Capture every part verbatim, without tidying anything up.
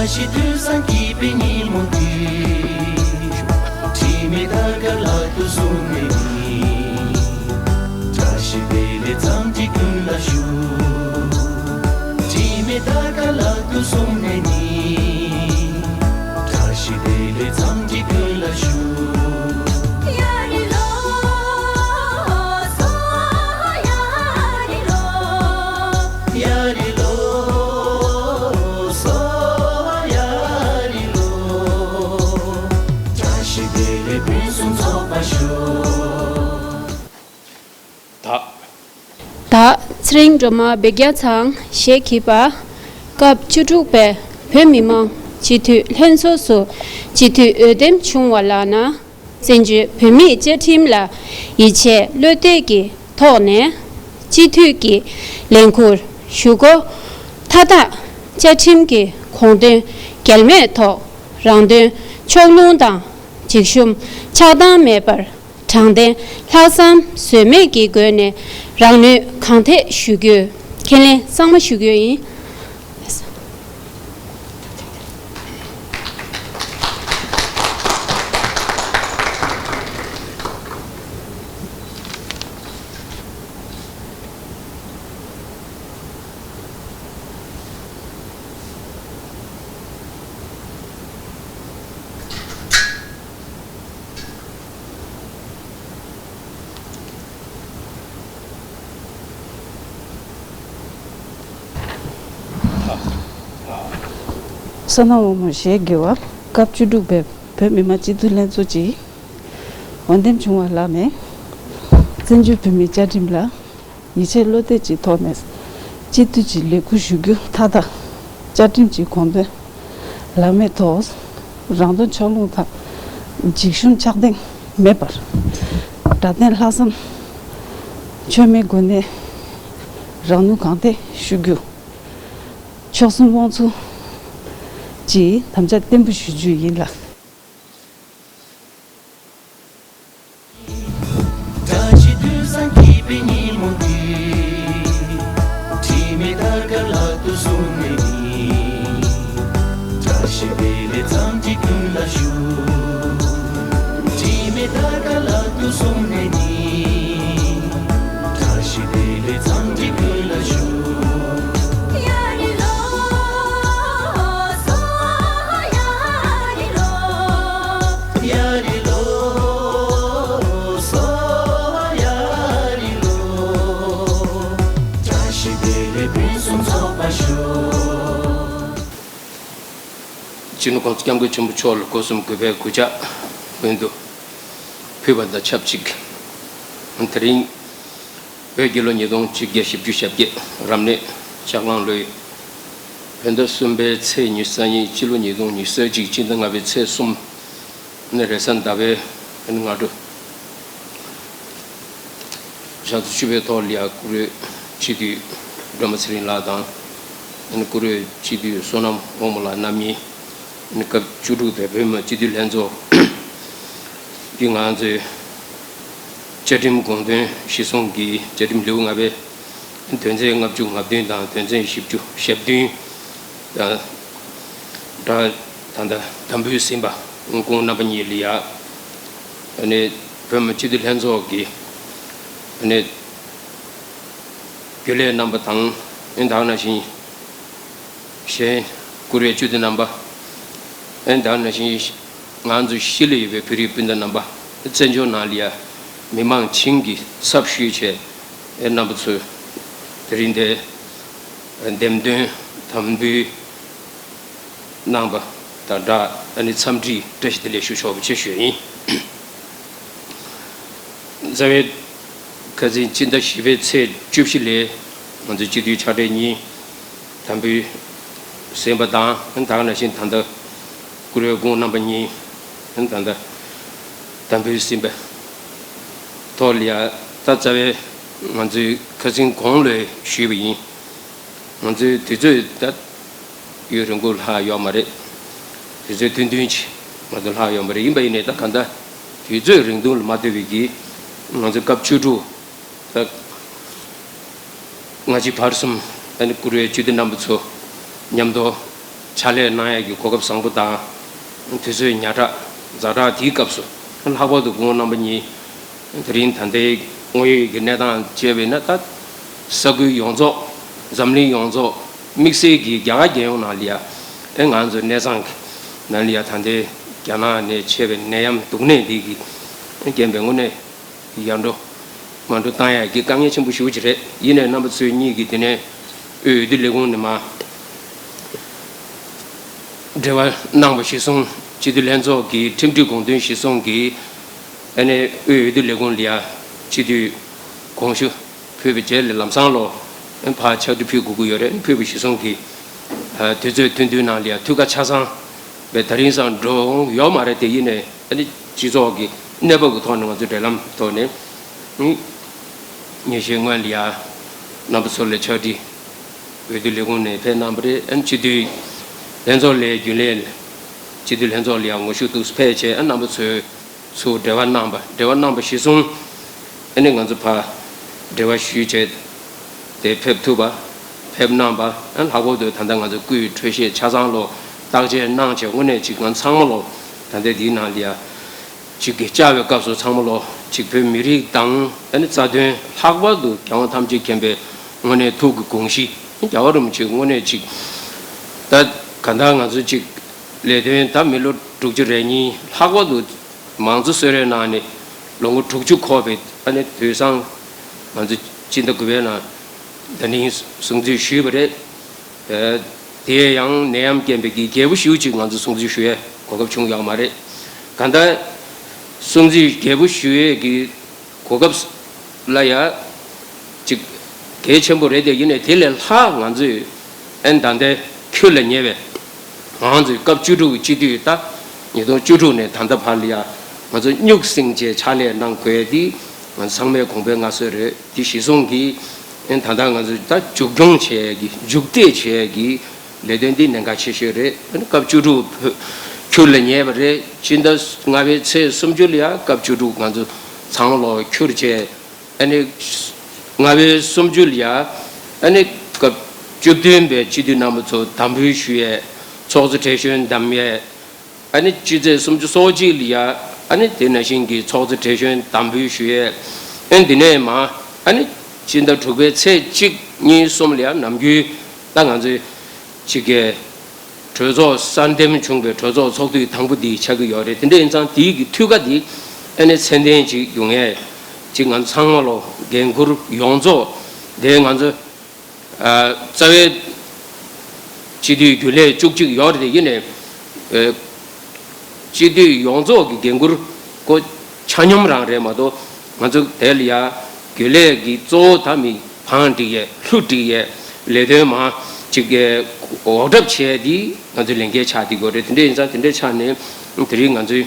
ཕྱི་དུས་སང་སྐྱིད་པའི་ཉིན་མོ་འདི། དྲི་མེད་དར་དཀར་ལག་ཏུ་བཟུང་ནས་ནི། བཀྲ་ཤིས་བདེ་ལེགས་འཚམས་འདྲི་ཀུན་ལ་ཞུ། དྲི་མེད་དར་དཀར་ལག་ཏུ་བཟུང་ནས་ནི། བཀྲ་ཤིས་བདེ་ལེགས་འཚམས་འདྲི་ཀུན་ལ་ཞུ། ཡ་རི་ལོ། སོ་ཡ་རི་ལོ། ཡ་རི་ལོ། སོ་ཡ་རི་ལོ། བཀྲ་ཤིས་བདེ་ལེགས་ཕུན་སུམ་ཚོགས་པར་ཤོག་ད། ད་ཚེ་རིང་སྒྲོལ་མ་སྦེ་རྒྱ་ཚང་ཞེས་བགྱིས་པ། སྐབས་བཅུ་དྲུག་པའི་བོད་མི་མང་སྤྱི་འཐུས་ལྷན་ཚོགས་སུ་སྤྱི་འཐུས་འོས་འདེམས་བྱུང་བ་ལགས་ན། བཙན་བྱོལ་བོད་མིའི་བཅའ་ཁྲིམས་ལ་ཡིད་ཆེས་བློ་གཏད་ཀྱི་ཐོག་ནས་སྤྱི་འཐུས་ཀྱི་ལས་འཁུར་ཞུ་སྒོ་མཐའ་དག་བཅའ་ཁྲིམས་ཀྱི་དགོངས་དོན་འགལ་མེད་ཐོག་རང་དོན་ཕྱོགས་ལྷུང་དང་འཇིགས་ཞུམ་ཆགས་སྡང་མེད་པར་དྲང་བདེན་ལྷག་བསམ་ཟོལ་མེད་ཀྱི་སྒོ་ནས་རང་ནུས་གང་ཐད་ཞུ་རྒྱུའི་ཁས་ལེན་གཙང་མ་ཞུ་རྒྱུ་ཡིན། བསོད་ནམས་དབང་མོ་ཞེས་བགྱི་བ། སྐབས་བཅུ་དྲུག་པའི་བོད་མི་མང་སྤྱི་འཐུས་ལྷན་ཚོགས་ཀྱི་འོས་འདེམས་བྱུང་བ་ལགས་ནས། བཙན་བྱོལ་བོད་མིའི་བཅའ་ཁྲིམས་ལ་ཡིད་ཆེས་བློ་གཏད་ཀྱི་ཐོག་ནས་སྤྱི་འཐུས་ཀྱི་ལས་འཁུར་ཞུ་རྒྱུ་མཐའ་དག་བཅའ་ཁྲིམས་ཀྱི་དགོངས་དོན་ལག་མེད་ཐོག་རང་དོན་ཕྱོགས་ལྷུང་དང་འཇིགས་ཞུམ་ཆགས་སྡང་མེད་པར་དྲང་བདེན་ལྷག་བསམ་ཆོས་མེད་སྒོ་ནས་རང་ནུས་གང་ཐད་ཞུ་རྒྱུ། ཆོལ་གསུམ་དབང་ཚུགས་ཀྱིས་དམ་བཅའ་བརྟན་པོ་ཞུ་རྒྱུ་ཡིན་ལགས། བཀྲ་ཤིས་དུས་བཟང་སྐྱིད་པའི་ཉིན་མོ་འདི། དྲི་མེད་དར་དཀར་ལག་ཏུ་བཟུང་ནས་ནི། བཀྲ་ཤིས་བདེ་ལེགས་འཚམས་འདྲི་ཀུན་ལ་ཞུ། དྲི་མེད་དར་དཀར་ལག་ཏུ་བཟུང་ནས་ནི། བཀྲ་ཤིས་བདེ་ལེགས་འཚམས་འདྲི་ཀུན་ལ་ཞུ། ཡ་རི་ལོ། སོ་ཡ་རི་ལོ། ཡ་རི་ལོ། སོ་ཡ་རི་ལོ། བཀྲ་ཤིས་བདེ་ལེགས་ཕུན་སུམ་ཚོགས་པར་ཤོག་སྤྱི་ནོར་༸གོང་ས་༸སྐྱབས་མགོན་ཆེན་པོ་མཆོག་ལ་སྒོ་གསུམ་གུས་པའི་གུས་ཕྱག་སྔོན་དུ་ཕུལ་བ་དང་ཆབས་ཅིག་དེ་རིང་བོད་རྒྱལ་ལོ་ཉིས་སྟོང་ཆིག་བརྒྱ་བཞི་བཅུ་ཞེ་བརྒྱད་རབ་གནས་འཆར་སྒང་ལོའི་བོད་ཟླ་གསུམ་པའི་ཚེས་ཉི་ཤུ་རྩ་གཉིས། སྤྱི་ལོ་ཉིས་སྟོང་ཉི་ཤུ་རྩ་གཅིག་སྤྱི་ཟླ་ལྔ་པའི་ཚེས་གསུམ། ནི་རེས་གཟའ་ཟླ་བའི་སྔ་དྲོ། ཞག་ཚོ་བཅུ་པའི་ཐོག་ལ་ཡ་བཀུར་འོས་སྤྱི་འཐུས་སྒྲོལ་མ་ཚེ་རིང་ལགས་དང་། བཀུར་འོས་སྤྱི་འཐུས་བསོད་ནམས་དབང་མོ་ལགས་རྣམ་གཉིས། སྐབས་བཅུ་དྲུག་པའི་བོད་མི་མང་སྤྱི་འཐུས་ལྷན་ཚོགས་ཀྱིས་ང་ཚོའི་བཅའ་ཁྲིམས་དགོངས་དོན་གཞིར་བཟུང་གིས་བཅའ་ཁྲིམས་ལེའུ་ལྔ་པའི་དོན་ཚན་ལྔ་བཅུ་ང་བདུན་དང་དོན་ཚན་བཞི་བཅུ་ཞེ་བདུན་དང་སྦྲགས། ད་ལྟ་དམ་འབུལ་ཟིན་པ་སྐུ་ངོ་རྣམ་པ་གཉིས་ལ་ཡ། ཨ་ནི་བོད་མི་མང་སྤྱི་འཐུས་ལྷན་ཚོགས་ཀྱི་ཨ་ནི་རྒྱུན་ལས་རྣམ་པ་དང་། ཨ་ནི་ད་ག་ནང་བཞིན་གཞན་བཀུར་འོས་སྤྱི་འཐུས་རྣམ་པ། ཨ་ནི་ད་ག་ནང་བཞིན་ང་ཚོ་གཞིས་ལ་ཡོད་པའི་བོད་རིགས་སྤུན་ཟླ་རྣམ་པ། བཙན་བྱོལ་ནང་ལ་ཡ་མི་མང་བྱིངས་ཀྱི་ཚབ་ཞུས་བྱས་རྣམ་པ་ཚོས་དེ་རིང་འདིར་འདེམས་ཐོན་དམ་འབུལ་གནང་བ་དང་སྦྲགས། ཨ་ནི་འཚམས་འདྲི་བཀྲ་ཤིས་བདེ་ལེགས་ཞུ་ཆོག་པ་ཅིག་ཞུ་ཡིན། རྩ་བའི་ཁ་སང་སྤྱི་ཟླ་བཞི་པའི་ཚེས་བཅུ་བཞི་ལ་ང་ཚོ་སྤྱི་འཐུས་ཕྱག་སྦྲེལ་གཉིས་དམ་འབུལ་ཟིན་པ་དང་། ད་ག་ནང་བཞིན་ད་ལྟ་བཀུར་འོས་སྐུ་ངོ་རྣམ་པ་གཉིས་ད་ལྟ་དམ་འབུལ་ཟིན་པའི་ཐོག་ལ་ཡ། ད་རྩ་བའི་ང་ཚོའི་ཁ་སང་གོང་ལ་ཞུས་པ་ཡིན། ང་ཚོའི་དུས་ཚོད་ད་ཡུན་རིང་པོ་ལྷག་ཡོད་མ་རེད། དུས་ཚོད་ཐུང་ཐུང་ཅིག་ང་ཚོ་ལྷག་ཡོད་མ་རེད། ཡིན་པ་ཡིན་ནའི་ད་ག་འདྲ་དུས་ཚོད་རིང་ཐུང་ལ་མ་ལྟོས་པའི་གི་ང་ཚོ་སྐབས་བཅུ་དྲུག་ད་སྔ་ཕྱི་བར་གསུམ་ཨ་ནི་བཀུར་འོས་སྤྱི་འཐུས་རྣམ་པ་ཚོ་མཉམ་དུ་ ཕྱག་ལས་གནང་ཡས་ཀྱི་གོ་སྐབས་བཟང་པོ་དང་། དུས་ཚོད་ཉག་ཕྲ་ཛ་དྲག་དེའི་སྐབས་སུ། ལྷག་པར་དུ་སྐུ་ངོ་རྣམ་པ་གཉིས་དེ་རིང་ད་ལྟའི་དངོས་ཡོད་ཀྱི་གནས་སྟངས་བྱས་པས་ན། ད་ས་ཁུལ་ཡོངས་རྫོགས། འཛམ་གླིང་ཡོངས་རྫོགས། དམིགས་བསལ་གྱིས་རྒྱ་གར་རྒྱལ་ཡོངས་ནང་ལ་ཡ། ཨེ་ང་ཚོའི་གནས་ཚང་གི་ནང་ལ་ཡ། ད་ལྟའི་རྒྱ་ནག་ནས་མཆེད་པའི་ནད་ཡམས་སྡུག་བསྔལ་འདི་གི་རྐྱེན་པས་དངོས་གནས་ཡར་འགྲོ་མར་འགྲོ་བཏང་ཡག་གི་དཀའ་ངལ་ཆེན་པོ་ཞེ་པོ་ཅིག་རེད། ཡིན་ནའི་རྣམ་པ་ཚོ་གཉིས་ཀྱིས་དེ་ནས་དབུས་འོས་བསྡུ་ལས་ཁུངས་ནས་མར་འབྲེལ་བ་གནང་བ་གཞིར་བཟུང་། སྤྱི་འཐུས་ལྷན་ཚོགས་ཀྱི་ཁྲིམས་སྒྲིག་དགོངས་དོན་གཞིར་བཟུང་གིས། ཨ་ནི་དབུས་འོས་བསྡུ་ལས་ཁུངས་ལ་ཡ་སྤྱི་འཐུས་དགོངས་ཞུ་ཕུལ་བའི་རྗེས་ལ་ལམ་སང་ལོ་ཕར་ཕྱག་བྲིས་ཕུལ་དགོས་ཀྱི་ཡོད་རེད། ཕུལ་བ་གཞིར་བཟུང་གིས་དུས་ཚོད་ཐུང་ཐུང་ནང་ལ་ཡ་འཐུས་ཀ་ཆ་ཚང་བས་དེ་རིང་སང་འགྲོ་འོང་ཡོད་མ་རེད། དེ་ཡིན་ནའི་ཨ་ནི་སྤྱི་ཚོགས་ཀྱི་གནས་བབ་ཀྱི་ཐོག་ནས་ང་ཚོ་འབྲེལ་ལམ་ཐོག་ནས་ཉིན་ཤས་སྔོན་ལ་ཡ་རྣམ་པ་ཚོ་ལ་ཕྱག་བྲིས་འོས་བསྡུ་ལས་ཁུངས་ནས་ཕེབས་གནང་བ་རེད། ཨ་ནི་སྤྱི་འཐུས་ལྷན་ཚོགས་ལས་རྒྱུན་ལས། སྤྱི་འཐུས་ལྷན་ཚོགས་ལ་ཡ་ངོ་བཤུ་འདུག་ཕེབས་བྱས། ཨ་རྣམ་པ་ཚོས་ཚུར་འབྲེལ་བ་གནང་བ། འབྲེལ་བ་གནང་བ་གཞིར་བཟུང་། ཨ་ནི་ང་ཚོ་ཕར་འབྲེལ་བ་ཞུས་བྱས་དེ་ཕེབས་ཐུབ་པ། ཕེབས་གནང་བ། ཨ་ལྷག་པར་དུ་ད་ལྟ་ང་ཚོ་སྐུའི་འཕྲོད་བཞེས་ཆ་ཚང་ལོ་བརྟག་དཔྱད་གནང་བྱས། དངོས་གནས་ཅིག་ང་ཚང་མ་ལོ་ད་ལྟ་འདིའི་ནང་ལ་ཡ་ཅིག་གི་བཅར་བའི་སྐབས་སུ་ཚང་མ་ལོ་ཅིག་བོད་མི་རིགས་དང་། ཨ་ནི་རྩ་དོན། ལྷག་པར་དུ་རྒྱལ་དབང་ཐམས་ཅད་མཁྱེན་པའི་དངོས་གནས་ཐུགས་ཀྱི་དགོངས་གཞི། རྒྱལ་བ་རིན་པོ་ཆེ་དངོས་གནས་ཅིག་ད་གང་ལྟར་ང་ཚོ་ཅིག་ལས་དོན་ད་མི་ལོ་དྲུག་ཅུ་རེ་གཉིས། ལྷག་པར་དུ་མང་གཙོ་གསོལ་རས་གནང་ནས་ལོ་ངོ་དྲུག་ཅུ་འཁོར་བའི་ཨ་ནི་དུས་སང་། ང་ཚོ་སྤྱི་ཟླ་དགུ་པའི་ནང་ད་ནི་སྲུང་བརྩི་ཞུས་པ་རེད། ཨ་དེ་ཡང་ནད་ཡམས་རྐྱེན་པས་ཀྱི་རྒྱས་པོ་ཞེ་པོ་ཅིག་ང་ཚོ་སྲུང་བརྩི་ཞུ་ཡའི་གོ་སྐབས་བྱུང་ཡོད་མ་རེད། གང་ལྟར་སྲུང་བརྩི་རྒྱས་པོ་ཞུ་ཡས་ཀྱི་གོ་སྐབས་ལ་ཡ་ཅིག་གལ་ཆེན་པོ་རེད་དེ། ཡིན་ནའི་དེ་ལས་ལྷག་ང་ཚོས་ཨན་ད་ལྟའི་ཁྱོན་ལ་ཉེ་བའི་ང་ཚོའི་སྐབས་བཅུ་དྲུག་གི་སྤྱི་འཐུས། ད་ཉིས་སྟོང་བཅུ་དྲུག་ནས་ད་ལྟ་བར་ལ་ཡ་ང་ཚོ་སྨྱུག་སྲིང་བྱས་ཕྱག་ལས་གནང་དགོས་ཡས་དེ་ང་ཚོ་ཚང་མའི་དགོངས་པའི་མངའ་གསོལ་རེད། དེ་གཞི་བཟུང་གིས་ཨན་ད་ལྟ་ང་ཚོ་ད་མཇུག་སྐྱོང་བྱེད་ཡས་ཀྱི། མཇུག་སྐྲོད་བྱེད་ཡས་ཀྱི་ལས་དོན་འདི་གནད་འགག་ཆེ་ཤོས་རེད། ཨ་ནི་སྐབས་བཅུ་དྲུག་བོད་ཁྱོན་ལ་ཉེ་བ་རེད། སྤྱི་ཟླ་ལྔ་པའི་ཚེས་སུམ་ཅུ་ལ་ཡ་སྐབས་བཅུ་དྲུག་ང་ཚོ་ཚང་མ་ལོ་འཁྱུར་བྱས། ཨ་ནི་ལྔ་པའི་སུམ་ཅུ་ལ་ཡ་ཨ་ནི་སྐབས་བཅུ་བདུན་པའི་སྤྱི་འཐུས་རྣམ་པ་ཚོ་དམ་འབུལ་ཞུ་ཡས། ཚོགས་གཙོ་གྲས་གཞོན་བདམས་ཡས། ཨ་ནི་སྤྱི་ཚེས་སུམ་ཅུ་སོ་གཅིག་ལ་ཡ་ཨ་ནི་དེ་ནང་བཞིན་གྱི་ཚོགས་གཙོ་གྲས་གཞོན་དམ་འབུལ་ཞུ་ཡས། ཨ་ནི་འདི་ནས་མ་ཨ་ནི་སྤྱི་ཟླ་དྲུག་པའི་ཚེས་གཅིག་གཉིས་གསུམ་ལ་ཡ་ནམ་རྒྱུན་ད་ང་ཚོའི་ཅིག་གི་གྲོས་ཚོགས་གསར་འདེམས་བྱུང་བའི་གྲོས་ཚོགས་ཚོགས་དུས་དང་པོ་འདི་ཆགས་ཀྱི་ཡོད་རེད། དེ་འདྲ་ཡིན་ཙང་དེའི་གི་འཐུས་ཀ་འདི་ཨ་ནི་ཚད་ལྡན་ཅིག་ཡོང་ཡས་ཅིག་ང་ཚོ་ཚང་མ་ལོ་འགན་འཁུར་ཡོངས་རྫོགས་དེ་ང་ཚོ། ཨ་རྩ་བའི་སྤྱི་འཐུས་རྒྱུན་ལས་བཅུ་གཅིག་ཡོད་རེད། ཡིན་ནའི་ཨ་སྤྱི་འཐུས་ཡོངས་རྫོགས་ཀྱི་འགན་འཁུར་ཀོ་ཆ་སྙོམས་རང་རེད་མ་གཏོགས། ང་ཚོ་དེ་ལ་ཡ་རྒྱུན་ལས་ཀྱི་གཙོ་བོ་ད་མི་བང་སྒྲིག་ཡས། ལྷུ་སྒྲིག་ཡས། ལས་དོན་མང་ཅིག་གི་འོག་གྲབས་བྱས་དེ་ང་ཚོའི་ལས་འགན་ཆགས་བསྡད་ཡོད་རེད། དེ་འདྲ་ཡིན་ཙང་དེ་འདྲའི་ཆ་ནས་དེ་རིང་ང་ཚོའི་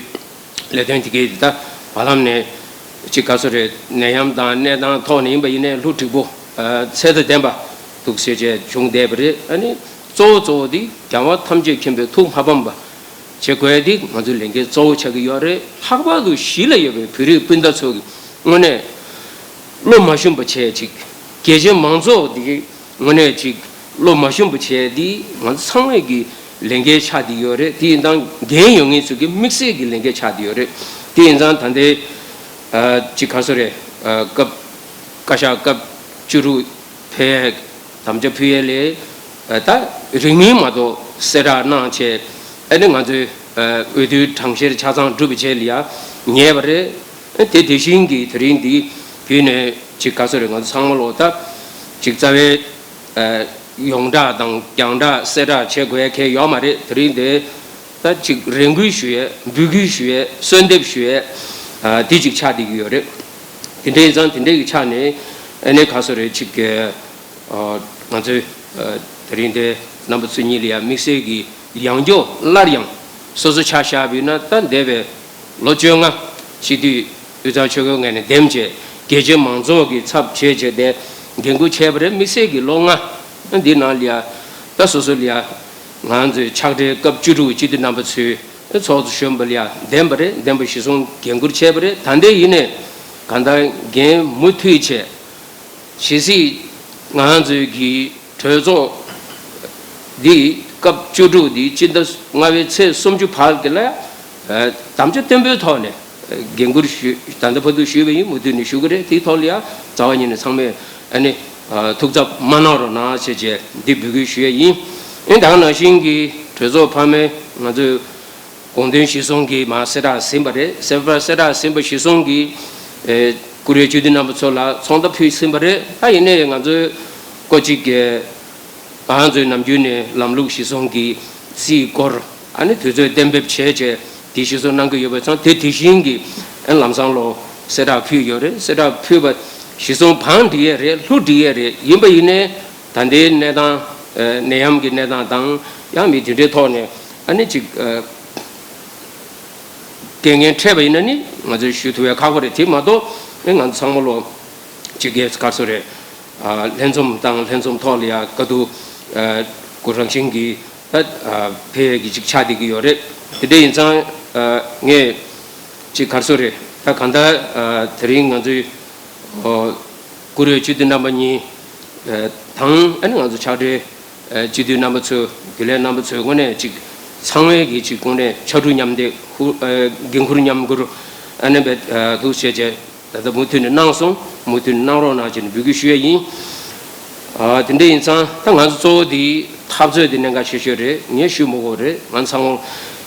ལས་དོན་དེ་གའི་ད་བར་ལམ་ནས་ཅིག་ག་ཚོད་རེད། ནད་ཡམས་དང་གནས་སྟངས་ཐོག་ནས་ཡིན་པ་ཡིན་ནའི་ལྷུ་འགྲིག་པོ་ཨ་ཚད་དང་ལྡན་པ་འདུག་ཟེར་བྱས་བྱུང་བསྡད་པ་རེད། ཨ་ནི་གཙོ་བོ་གཙོ་བོ་དེ་རྒྱལ་བ་ཐམས་ཅད་མཁྱེན་པའི་ཐུགས་མ་ཕམ་པ་བྱེད་དགོས་དེ་ང་ཚོའི་ལས་འགན་གཙོ་བོ་ཆགས་ཀྱི་ཡོད་རེད། ལྷག་པར་དུ་གཞིས་ལ་ཡོད་པའི་བོད་རིགས་སྤུན་ཟླ་ཚོ་གི་དངོས་གནས་བློ་མ་ཞུམ་པ་བྱས་ཅིག་རྒྱལ་སྤྱིའི་མང་ཚོགས་དེ་གི་དངོས་གནས་ཅིག་བློ་མ་ཞུམ་པ་བྱས་དེ་ང་ཚོ་ཚང་མས་ཀྱི་ལས་འགན་ཆགས་བསྡད་ཡོད་རེད། དེ་ཡིན་ཙང་འགན་ཡོད་མཁན་ཚོ་གི་དམིགས་བསལ་གྱི་ལས་འགན་ཆགས་བསྡད་ཡོད་རེད། དེ་ཡིན་ཙང་ད་ལྟའི་ཨ་ཅིག་ག་ཚོད་རེད། ཨ་སྐབས་བཀའ་ཤག་སྐབས་བཅུ་དྲུག་ཕེབས་དམ་བཅའ་ཕུལ་ཡས་ལས་ཨ་ད་རིང་མིན་མ་གཏོགས་གསལ་བསྒྲགས་གནང་བྱས། ཨ་ནི་ང་ཚོའི་ཨ་འོས་བསྡུའི་གྲངས་བཤེར་ཆ་ཚང་གྲུབ་པའི་རྗེས་ལ་ཡ་ཉེ་བ་རེད། དེ་དེ་བཞིན་གྱི་དེ་རིང་འདི་བརྒྱུད་ནས་ཅིག་ག་ཚོད་རེད། ང་ཚོ་ཚང་མ་ལོ་ད་ཅིག་རྩ་བའི་ཨ་ཡོངས་བསྒྲགས་དང་རྒྱང་བསྒྲགས་གསལ་བསྒྲགས་བྱེད་དགོས་ཡ་གལ་ཡོད་མ་རེད། དེ་རིང་འདི་ད་ཅིག་རེ་སྐུལ་ཞུ་ཡས། འབོད་སྐུལ་ཞུ་ཡས། གསོལ་འདེབས་ཞུ་ཡས་ཨ་འདི་ཅིག་ཆགས་བསྡད་ཀྱི་ཡོད་རེད། དེ་འདྲ་ཡིན་ཙང་དེ་འདྲ་གི་ཆ་ནས་ཨ་ནི་ག་ཚོད་རེད། ཅིག་གི་ཨ་ང་ཚོའི་ཨ་དེ་རིང་འདི་རྣམ་པ་ཚོ་གཉིས་ལ་ཡ་དམིགས་བསལ་གྱི་ཡང་བསྐྱར་སླར་ཡང་སོ་སོ་ཆ་བཞག་པ་ཡིན་ན་ད་འདས་པའི་ལོ་བཅོ་ལྔ་སྤྱི་འཐུས་དབུས་གཙང་ཆོལ་ཁའི་ངོས་ནས་འདེམས་བྱས། རྒྱལ་སྤྱིའི་མང་ཚོགས་ཀྱི་ཚབ་བྱས་བྱས་ཏེ་འགན་འཁུར་བྱས་པ་རེད། དམིགས་བསལ་གྱི་ལོ་ལྔ་འདི་ནང་ལ་ཡ་ད་སོ་སོ་ལ་ཡ་ང་ཚོའི་ཕྱག་སྦྲེལ་སྐབས་བཅུ་དྲུག་སྤྱི་འཐུས་རྣམ་པ་ཚོས་ཚོགས་གཙོ་གཞོན་པ་ལ་ཡ་འདེམས་པ་རེད། འདེམས་པ་གཞིར་བཟུང་འགན་འཁུར་བྱས་པ་རེད། ད་ལྟའི་ཡིན་ནའི་གང་ལྟར་འགན་མུ་མཐུད་བྱས། གལ་སྲིད་ང་ཚོའི་གི་གྲོས་ཚོགས་འདི་ སྐབས་བཅུ་དྲུག་འདི་སྤྱི་ཟླ་ལྔ་པའི་ཚེས་སུམ་ཅུ་བར་དེ་ལ་ཡང་དམ་བཅའ་བརྟན་པོའི་ཐོག་ནས་འགན་འཁུར་ཞུ། ད་ལྟ་བར་དུ་ཞུས་པ་ཡིན། མུ་མཐུད་ནས་ཞུ་གི་རེད། དེའི་ཐོག་ལ་ཡང་རྩ་བ་ཉིད་ནས་ཚང་མས་ཨ་ནི་ཐུགས་འཚབ་མ་གནང་རོགས་གནང་ཞེས་བྱས་འདི་འབོད་སྐུལ་ཞུ་ཡས་ཡིན། ཨེ་ད་ག་ནང་བཞིན་གྱི་གྲོས་ཚོགས་འཕར་མའི་ང་ཚོས་དགོངས་དོན་གཞིར་བཟུང་གིས་མར་གསལ་བསྒྲགས་ཟིན་པ་རེད། གསལ་བསྒྲགས་གསལ་བསྒྲགས་ཟིན་པ་གཞིར་བཟུང་གིས་ཨེ་བཀུར་འོས་སྤྱི་འཐུས་རྣམ་པ་ཚོ་ལ་ཚོགས་མདའ་ཕུལ་ཟིན་པ་རེད། ད་ཡིན་ནའི་ང་ཚོས་སྐོར་གཅིག་གི་ང་ཚོས་ནམ་རྒྱུན་ནས་ལམ་ལུགས་གཞིར་བཟུང་གིས་རྩིས་སྐོར་ཨ་ནི་དུས་ཚོད་གཏན་འབེབས་བྱས་བྱས་དེ་གཞིར་བཟུང་གནང་གི་ཡོད་པ་ཚང་དེ་དེ་བཞིན་གྱི་ཨ་ལམ་སང་ལོ་གསལ་བསྒྲགས་ཕུལ་ཡོད་རེད། གསལ་བསྒྲགས་ཕུལ་བ་གཞིར་བཟུང་བང་སྒྲིག་ཡས་རེད། ལྷུ་སྒྲིག་ཡས་རེད། ཡིན་པ་ཡིན་ནའི་ད་ལྟའི་གནས་སྟངས་ཨ་ནད་ཡམས་ཀྱི་གནས་སྟངས་དང་ཡང་མི་དེ་འདྲའི་ཐོག་ནས་ཨ་ནི་ཅིག་ཨ་རྐྱེན་ངན་འཕྲད་པ་ཡིན་ན་ནི་ང་ཚོས་ཞུ་ཐུབ་པའི་ཁག་པོ་རེད། དེ་མ་གཏོགས་ཨེ་ང་ཚོ་ཚང་མ་ལོ་གཅིག་གི་ག་རེ་ཟེར་དགོས་རེད། ཨ་ལྷན་འཛོམས་དང་ལྷན་འཛོམས་ཐོག་ལ་ཡ་དགའ་སྡུག་ཨ་སྐུ་རང་བཞིན་གྱིས་ད་ཨ་ཕེབས་ཡས་ཀྱི་ཅིག་ཆགས་བསྡད་ཀྱི་ཡོད་རེད། དེ་འདྲ་ཡིན་ཙང་ཨ་ངས་ཅིག་ག་རེ་ཟེར་དགོས་རེད། ད་གང་ལྟར་ཨ་དེ་རིང་ང་ཚོའི་ཨོ་བཀུར་འོས་སྤྱི་འཐུས་རྣམ་པ་གཉིས་ཨ་དང་ཨ་ནི་ང་ཚོ་ཕྱག་སྦྲེལ་ཨ་སྤྱི་འཐུས་རྣམ་པ་ཚོ་རྒྱུན་ལས་རྣམ་པ་ཚོའི་ངོས་ནས་ཅིག་ཚང་མས་ཀྱི་ཅིག་ཁོང་ནས་ཕྱར་གྲུ་མཉམ་འདེགས་ཧུར་ཨ་འགན་འཁུར་མཉམ་འཁུར་ཨ་ནི་བས་ཨ་འདུག་བྱས་བྱས། ད་ལྟ་མུ་མཐུད་ནས་གནང་སོང་། མུ་མཐུད་ནས་གནང་རོགས་གནང་བྱས་ནས་འབོད་སྐུལ་ཞུ་ཡས་ཡིན། ཨ་དེ་འདྲ་ཡིན་ཙང་ད་ང་ཚོ་གཙོ་བོ་དེ་འཐབ་རྩོད་དེ་གནད་འགག་ཆེ་ཤོས་རེད། ངས་ཞུ་མི་དགོས་རེད། ང་ཚང་མ་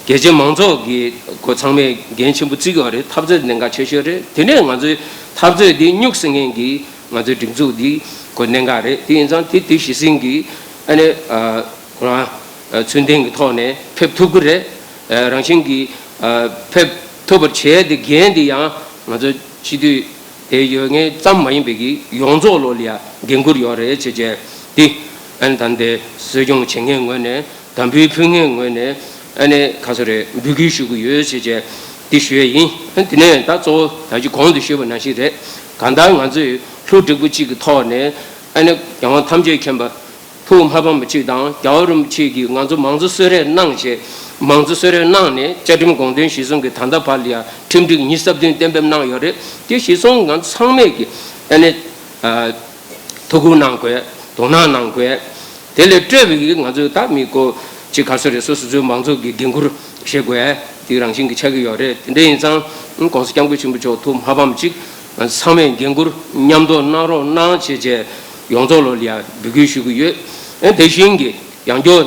རྒྱལ་སྤྱིའི་མང་ཚོགས་ཀྱིས་ཁོ་ཚང་མས་འགན་ཆེན་པོ་བརྩི་གི་ཡོད་རེད། འཐབ་རྩོད་དེ་གནད་འགག་ཆེ་ཤོས་རེད། དེ་ནས་ང་ཚོའི་འཐབ་རྩོད་དེ་སྨྱུག་སེ་མཁན་གྱི་ང་ཚོའི་སྒྲིག་འཛུགས་དེ་ཁོ་གནད་འགག་རེད། དེ་ཡིན་ཙང་དེ་དེ་གཞི་འཛིན་གྱི་ཨ་ནི་ཨ་ཁོ་རང་ཨ་ཚུལ་ལྡན་གྱི་ཐོག་ནས་ཕེབས་ཐུབ་ཀྱི་རེད། ཨ་རང་བཞིན་གྱིས་ཨ་ཕེབས་ཐུབ་པར་བྱས་ཏེ་འགན་དེ་ཡང་ང་ཚོ་སྤྱི་འཐུས་དེ་ཡོད་མཁན་ཙམ་མ་ཡིན་པའི་གི་ཡོངས་རྫོགས་ལོ་ལ་ཡང་འགན་འཁུར་ཡོད་རེད་ཅེས་བྱས་ཏེ་ཨ་ནི་ད་ལྟའི་གསོ་སྐྱོང་བྱེད་མཁན་ངོས་ནས་དམ་འབུལ་ཕུལ་མཁན་ངོས་ནས་ཨ་ནི་ག་རེ་ཟེར་དགོས་རེད། འབོད་སྐུལ་ཞུ་གི་ཡོད་ཅེས་བྱས་ཏེ་ཞུ་ཡས་ཡིན། ཨ་ནི་དེ་ནས་ད་གཙོ་བོ་ད་ཅི་གོང་དུ་ཞུས་པ་ནང་བཞིན་རེད། གང་ལྟར་ང་ཚོས་ལྷུ་སྒྲིག་པོ་གཅིག་གི་ཐོག་ནས་ཨ་ནི་རྒྱལ་དབང་ཐམས་ཅད་མཁྱེན་པ་ཐུགས་མ་ཕམ་པ་གཅིག་དང་། རྒྱལ་བ་རིན་པོ་ཆེ་གིས་ང་ཚོ་མང་གཙོ་གསོལ་རས་གནང་བྱས། མང་གཙོ་གསོལ་རས་གནང་ནས་བཅའ་ཁྲིམས་དགོངས་དོན་གཞིར་བཟུང་གིས་ད་ལྟ་བར་ལ་ཡང་ཁྲིམས་སྒྲིག་ཉི་ཤུ་རྩ་བདུན་གཏན་འབེབས་གནང་ཡོད་རེད། དེ་གཞིར་བཟུང་ང་ཚོ་ཚང་མས་ཀྱི་ཨ་ནི་ཨ་ཐུགས་ཁུར་གནང་དགོས། དོ་སྣང་གནང་དགོས། དེ་ལས་སྤྲོས་པའི་གི་ང་ཚོས་ད་མི་གོ་ཅིག་ག་རེ་ཟེར་དགོས་རེད། སོ་སོ་ཚོའི་མང་ཚོགས་ཀྱི་འགན་འཁུར་བཞེས་དགོས་དེ་རང་བཞིན་གྱི་ཆགས་ཀྱི་ཡོད་རེད། དེ་འདྲ་ཡིན་ཙང་༸གོང་ས་༸སྐྱབས་མགོན་ཆེན་པོ་མཆོག་ཐུགས་མ་ཕམ་ཅིག་ང་ཚོ་ཚང་མས་འགན་འཁུར་མཉམ་དུ་གནང་རོགས་གནང་བྱས་བྱས་ཡོངས་རྫོགས་ལོ་ལ་ཡང་འབོད་སྐུལ་ཞུ་གི་ཡོད། ཨེ་དེ་བཞིན་གྱི་ཡང་བསྐྱར་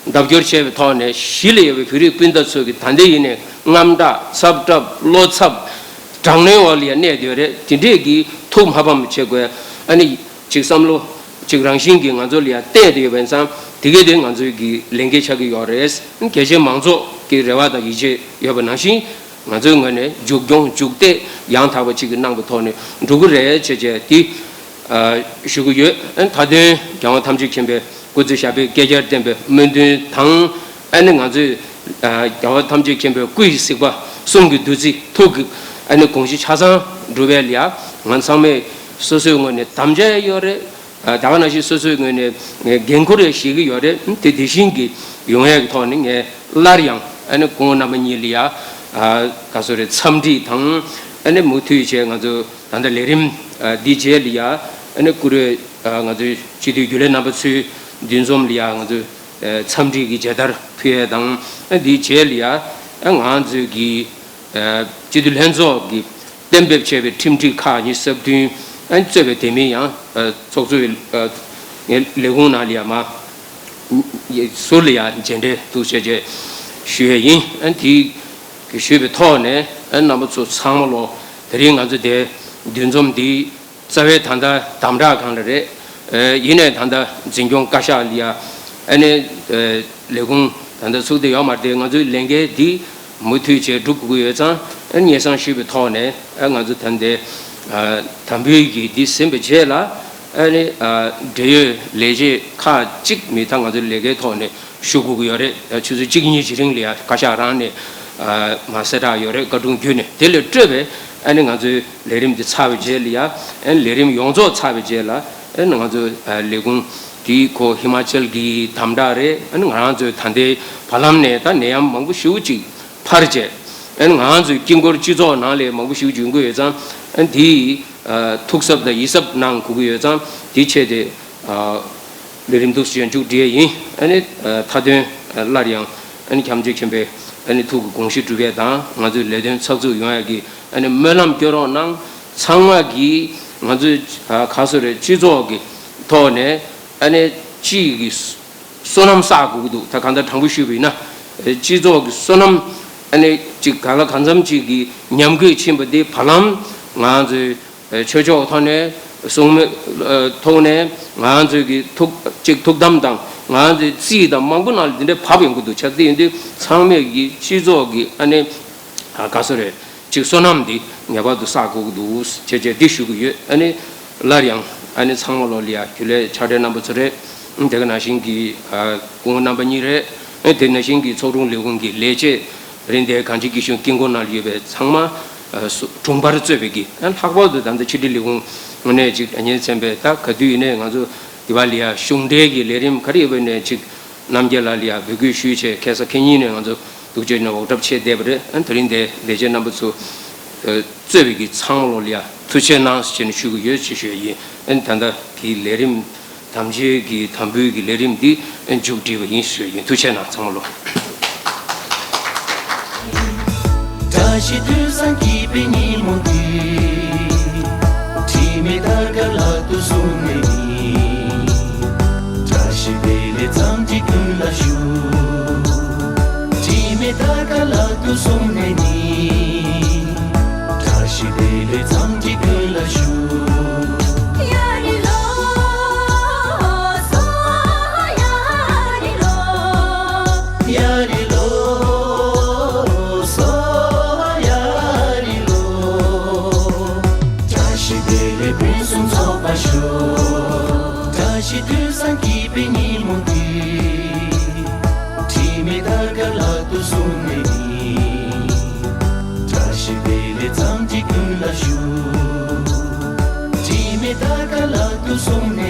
ལྡབ་སྐྱོར་བྱས་པའི་ཐོག་ནས་གཞིས་ལ་ཡོད་པའི་བོད་རིགས་སྤུན་ཟླ་ཚོ་གི་ད་ལྟ་ཡིན་ནའི་དངངས་སྐྲག་ཚབ་ཁྲབ་བློ་འཚབ་དྲག་གནོན་འོག་ལ་ཡང་གནས་བསྡད་ཡོད་རེད། དེ་འདྲས་ཀྱི་ཐུགས་མ་ཕམ་བྱེད་དགོས། ཨ་ནི་ཅིག་བསམ་བློ་ཅིག་རང་བཞིན་གྱིས་ང་ཚོ་ལ་ཡང་གཏད་དེ་ཡོད་པ་ཡིན་ཙང་དེ་གས་དེ་ང་ཚོའི་གི་ལས་འགན་ཆགས་ཀྱི་ཡོད་རེད། རྒྱ་ཆེའི་མང་ཚོགས་ཀྱི་རེ་བ་དང་ཡིད་ཆེས་ཡོད་པ་ནང་བཞིན་ང་ཚོའི་ངོས་ནས་མཇུག་སྐྱོང་མཇུག་གཏད་ཡང་དག་པ་ཅིག་གི་གནང་པའི་ཐོག་ནས་འགྲོ་གི་རེད་ཅེས་བྱས་དེ་ཞུ་གི་ཡོད། མཐའ་དོན་རྒྱལ་དབང་ཐམས་ཅད་མཁྱེན་པའི་སྐུ་ཚེ་ཞབས་པད་བསྐལ་བརྒྱར་བརྟན་པའི་སྨོན་འདུན་དང་། ཨ་ནི་ང་ཚོས་རྒྱལ་བ་ཐམས་ཅད་མཁྱེན་པའི་སྐུ་ཡི་གཟིགས་པ་གསུང་གི་བདུད་རྩི་ཐུགས་ཀྱི་ཨ་ནི་དགོངས་གཞི་ཆ་ཚང་འགྲུབ་པའི་ལ་ཡ་ང་ཚང་མས་སོ་སོའི་ངོས་ནས་དམ་བཅའ་ཡོད་རེད། ད་ག་ནང་བཞིན་སོ་སོའི་ངོས་ནས་འགན་ཁུར་ཡང་བཞེས་ཀྱི་ཡོད་རེད། དེ་དེ་བཞིན་གྱི་ཡོང་ཡས་ཀྱི་ཐོག་ནས་ངས་སླར་ཡང་ཨ་ནི་སྐུ་ངོ་རྣམ་པ་གཉིས་ལ་ཡ་ག་ཚོད་རེད་འཚམས་འདྲི་དང་ཨ་ནི་མུ་མཐུད་བྱས་ང་ཚོ་ད་ལྟ་ལས་རིམ་འདི་རྗེས་ལ་ཡ་ཨ་ནི་བཀུར་འོས་ང་ཚོའི་སྤྱི་འཐུས་རྒྱུན་ལས་རྣམ་པ་ཚོའི་འདུ་འཛོམས་ལ་ཡ་ང་ཚོས་འཚམས་འདྲི་གི་མཇལ་དར་ཕུལ་ཡས་དང་། འདིའི་རྗེས་ལ་ཡ་ང་ཚོས་ཀྱི་སྤྱི་འཐུས་ལྷན་ཚོགས་ཀྱིས་གཏན་འབེབས་བྱས་པའི་ཁྲིམས་སྒྲིག་ཁག་ཉི་ཤུ་རྩ་བདུན་གཙོས་པའི་དེ་མིན་ཡང་ཚོགས་གཙོའི་ལས་ཁུངས་ནང་ལ་ཡ་མ་ཟུར་ལ་ཡ་མཇལ་འཕྲད་འདུག་བྱས་བྱས་ཞུ་ཡས་ཡིན། དེའི་ཞུས་པའི་ཐོག་ནས་རྣམ་པ་ཚོ་ཚང་མ་ལོ་དེ་རིང་ང་ཚོ་དེ་འདུ་འཛོམས་འདི་རྩ་བའི་ད་ལྟ་དམ་དྲག་སྒང་ལ་རེད། ཡིན་ནའི་ད་ལྟ་འཛིན་སྐྱོང་བཀའ་ཤག་ལ་ཡ་ཨ་ནི་ལས་ཁུངས་ད་ལྟ་ཚུགས་བསྡད་ཡོད་མ་རེད་དེ། ང་ཚོའི་ལས་འགན་འདི་མུ་མཐུད་བྱས་སྒྲུབ་དགོས་ཀྱི་ཡོད་ཙང་ཨ་ནི་སྙན་སེང་ཞུས་པའི་ཐོག་ནས་ཨ་ང་ཚོ་ད་ལྟའི་དམ་འབུལ་གྱི་འདི་ཟིན་པའི་རྗེས་ལ་ཨ་ནི་འབྲེལ་ཡོད་ལས་བྱེད་ཁག་ཅིག་མི་ད་ང་ཚོའི་ལས་ཀའི་ཐོག་ནས་ཞུགས་དགོས་ཀྱི་ཡོད་རེད། ཆུ་ཚོད་གཅིག་གཉིས་ཀྱི་རིང་ལ་ཡ་བཀའ་ཤག་རང་ནས་མ་གསལ་བསྒྲགས་ཡོད་རེད། བཀའ་དྲུང་བརྒྱུད་ནས། དེ་ལས་སྤྲོས་པའི་ཨ་ནི་ང་ཚོའི་ལས་རིམ་འདི་ཚར་བའི་རྗེས་ལ་ཡ་ཨ་ནི་ལས་རིམ་ཡོངས་རྫོགས་ཚར་བའི་རྗེས་ལ་ཨ་ནི་ང་ཚོའི་ལས་ཁུངས་དེའི་ཁོ་ཧི་མ་ཅལ་གྱི་དམ་དྲག་རེད། ཨ་ནི་ང་རང་ཚོའི་ད་ལྟའི་བར་ལམ་ནས་ད་ནད་ཡམས་མང་པོ་ཞེ་པོ་ཅིག་འཕར་བྱས། ཨ་ནི་ང་རང་ཚོའི་དཀྱིལ་འཁོར་སྤྱི་ཚོགས་ནང་ལ་མང་པོ་ཞེ་པོ་ཅིག་ཡོང་གི་ཡོད་ཙང་ཨ་ནི་དེའི་ཐུགས་གཟབ་དང་ཡིད་གཟབ་གནང་དགོས་ཀྱི་ཡོད་ཙང་དེའི་ཆེད་དེ་ལས་རིམ་འདུག་སེ་མཇུག་སྒྲིལ་ཡས་ཡིན། ཨ་ནི་མཐའ་དོན་ སླར་ཡང་ཨ་ནི་ཁྱབ་འཇུག་ཆེན་པོའི་ཨ་ནི་ཐུགས་ཀྱི་དགོངས་གཞི་འགྲུབ་ཡས་དང་ང་ཚོའི་ལས་དོན་ཚགས་ཚུད་ཡོང་ཡས་ཀྱི་ཨ་ནི་སྨོན་ལམ་སྐྱོན་རོགས་གནང་། ཚང་མ་གིས་ང་ཚོའི་ཨ་ག་སོ་རེད། སྤྱི་ཚོགས་ཀྱི་ཐོག་ནས་ཨ་ནི་སྤྱི་ཡི་གི་བསོད་ནམས་བསགས་དགོས་ཀྱི་འདུག་ད་གང་ལྟར་དྲང་པོ་ཞུས་པ་ཡིན་ན། ཨེ་སྤྱི་ཚོགས་ཀྱི་བསོད་ནམས་ཨ་ནི་ཅིག་གང་ལ་གང་འཚམ་ཅིག་གི་ཉམས་རྒུད་ཕྱིན་པ་དེ་བར་ལམ་ང་ཚོའི་ཨེ་ཆོས་ཕྱོགས་ཐོག་ནས་གསུང་མོལ་ཨེ་ཐོག་ནས་ང་ཚོའི་གི་ཐུགས་ཅིག་ཐུགས་དམ་དང་ང་ཚོའི་རྩིས་དང་མང་པོ་ནང་ལ་འདི་འདྲའི་བབས་ཡོང་གི་འདུག་བྱས་ཙང་དེ་ཡིན་དུས་ཚང་མས་ཀྱི་སྤྱི་ཚོགས་ཀྱི་ཨ་ནི་ཨ་ག་སོ་རེད། ཅིག་བསོད་ནམས་འདི་ངེས་པར་དུ་བསགས་དགོས་ཀྱི་འདུག་ཅེས་བྱས་འདི་ཞུ་གི་ཡོད། ཨ་ནི་སླར་ཡང་ཨ་ནི་ཚང་མ་ལོ་ལ་ཡ་རྒྱུན་ལས་ཕྱག་སྦྲེལ་རྣམ་པ་ཚོ་རེད། དེ་ག་ནང་བཞིན་གྱི་ཨ་སྐུ་ངོ་རྣམ་པ་གཉིས་རེད། ཨ་དེ་ནང་བཞིན་གྱི་ཚོགས་དྲུང་ལས་ཁུངས་ཀྱི་ལས་བྱེད་རེད། དེ་གངས་ཅན་སྐྱིད་གཤོངས་དཀྱིལ་འཁོར་ནང་ལ་ཡོད་པའི་ཚང་མ་ཨ་སུ་དྲུང་འཕར་གཙོས་པའི་གི་ཨ་ལྷག་པར་དུ་ད་ལྟ་ཕྱི་དྲིལ་ལས་ཁུངས་ངོས་ནས་ཅིག་ཨ་ཉེ་ཚན་པའི་ད་ག་དུས་ཡིན་ནའི་ང་ཚོ་དེ་བ་ལ་ཡ་གཞུང་འབྲེལ་གྱི་ལས་རིམ་ག་རེ་ཡོད་པ་ནས་ཅིག་རྣམ་རྒྱལ་ལགས་ལ་ཡ་འབོད་སྐུལ་ཞུས་བྱས་ཁ་སང་ཁེ་ཉིན་ནས་ང་ཚོ་འདུག་བྱས་ནས་འོག་གྲབས་བྱས་བསྡད་པ་རེད། ཨ་དེ་རིང་འདི་ལས་བྱེད་རྣམ་པ་ཚོ་ཨ་གཙོས་པའི་གི་ཚང་མ་ལོ་ལ་ཡ་ཐུགས་རྗེ་གནང་ཞེས་ནས་ཞུ་གི་ཡོད་ཅེས་ཞུ་ཡ་ཡིན། ཨ་ད་ལྟ་གི་ལས་རིམ་དམ་ཆོས་ཀྱི་དམ་འབུལ་གྱི་ལས་རིམ་འདི་མཇུག་སྒྲིལ་བ་ཡིན་ཞུ་ཡ་ཡིན། ཐུགས་རྗེ་གནང་། ཚང་མ་ལོ། བཀྲ་ཤིས་དུས་བཟང་སྐྱིད་པའི་ཉིན་མོ་འདི། དྲི་མེད་དར་དཀར་ལག་ཏུ་བཟུང་ནས་ནི། བཀྲ་ཤིས་བདེ་ལེགས་ཚང་གཅིག་ཀུན་ལ་ཞུ། དྲི་མེད་དར་དཀར་ལག་ཏུ་བཟུང་ནས་ནི། བཀྲ་ཤིས་བདེ་ལེགས་ཚང་གཅིག་ཀུན་ལ་ཞུ། ཡ་རི་ལོ། སོ་ཡ་རི་ལོ། ཡ་རི་ལོ། སོ་ཡ་རི་ལོ། བཀྲ་ཤིས་བདེ་ལེགས་ཕུན་སུམ་ཚོགས་པར་ཤོག་བཀྲ་ཤིས་དུས་བཟང་སྐྱིད་པའི་ཉིན་མོ་འདི། དྲི་མེད་དར་དཀར་ལག་ཏུ་བཟུང་ནས་ནི། བཀྲ་ཤིས་བདེ་ལེགས་ཚང་གཅིག་ཀུན་ལ་ཞུ། དྲི་མེད་དར་དཀར་ལག་ཏུ་བཟུང་ནས་